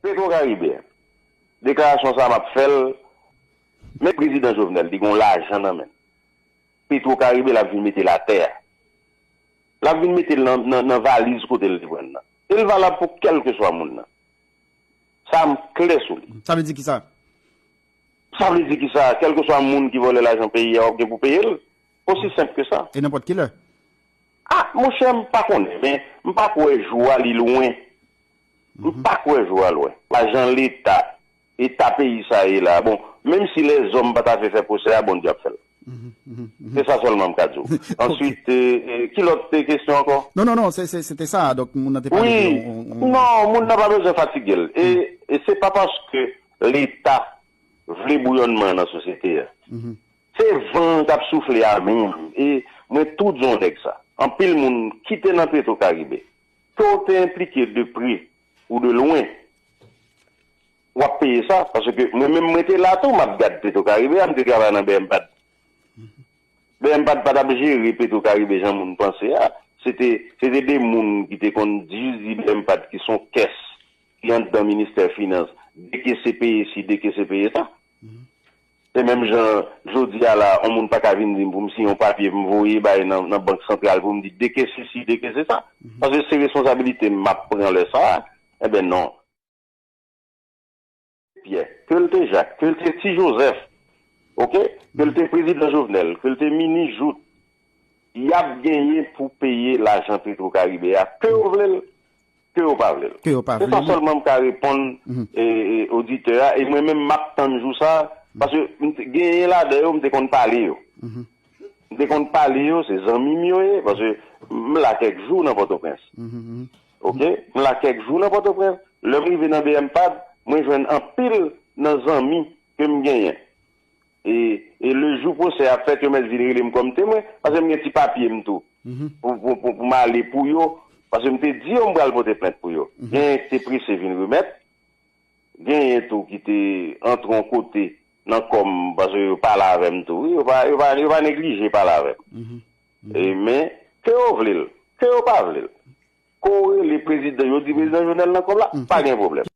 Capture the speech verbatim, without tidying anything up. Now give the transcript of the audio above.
Petro Caribe, deklarasyon sa a m ap fè l, men prezidan Jovenel, li gen yon lajan nan men l. Petro Caribe, l ap vin mete l atè a. L ap vin mete l nan, nan, nan valiz kote l te pran l nan. E l valab pou kèlkeswa moun nan. Sa a m klè sou li. Sa vle di kisa? Sa vle di kisa? Kèlkeswa moun ki vòlè lajan peyi a, w ap gen pou peye l. Osi senp ke sa. E nenpòt ki lè? Ah, monchè, m pa konnen, men m pa kwè jou a li lwen. M pa kwè jou a lwen. Pa jan Leta, eta peyi sa ye la. Bon, menm si lèzòm pa ta vle fè pwosè a, Bondye ap fè l. Se sa sèlman m ka di w. Answit, eh, eh, ki lòt, eh, kesyon ankò? Non, non, non, se, se, se te sa. Donk, moun nan te pale de yon, yon, yon... Non, moun nan pa bezwen fatige l. E, e se pa paske Leta vle bouyònman nan sosyete a. Se van k ap soufle a menm. E mwen tou di yon nèg sa. Anpil moun ki te nan Petro Caribe, ke w te enplike de pre ou de lwen, w ap peye sa. Paske mwen menm, mwen te la tou, m ap gad Petro Caribe a, m te travay nan B M pad. B M pad pa t ap jere Petro Caribe jan moun panse a. Se te, se te de moun ki te konn di, di B M pad ki se yon kès ki anndan ministè finans, dekese peye si, dekese peye sa. Se menm jan, jodi a la, yon moun pa ka vin di m pou m siyen yon papye pou m voye bay nan, nan bank santral pou m di dekese si, dekese sa. Paske se responsabilite m m ap pran lè sa a. Enben non. Pyè, ke l te Jak, ke l te Ti Jozèf, oke? Ke l te prezidan Jovenel, ke l te minis Jouthe, y ap genyen pou peye lajan Petro Caribe a, ke yo vle l, ke yo pa vle l. Ke yo pa vle l. Se sa sèlman m ka reponn, e, e, oditè a, e mwen menm m ap tann jou sa, paske m te, genyen ladan yo, m te konn pale yo. M te konn pale yo, se zanmi m yo ye, paske m la kèk jou nan Pòtoprens. Oke? M la kèk jou nan Pòtoprens. Lè m rive nan B M pad, mwen jwenn anpil nan zanmi ke m genyen. E, e le jou pwosè a ap fèt, yo mèt vin rele m kòm temwen, paske m gen ti papye m tou. Pou, pou, pou, pou m ale pou yo, paske m te di yo m pral pote plent pou yo. Genyen ki te prese vin remèt, genyen tou ki te antre yon kote nan kò m, paske yo pale avè m tou. Wi, yo pa, yo pa, yo pa neglije pale avè m. E, men, ke yo vle l, ke yo pa vle l, ke w rele prezidan, yo di prezidan Jovenel nan kòb la, pa gen pwoblèm.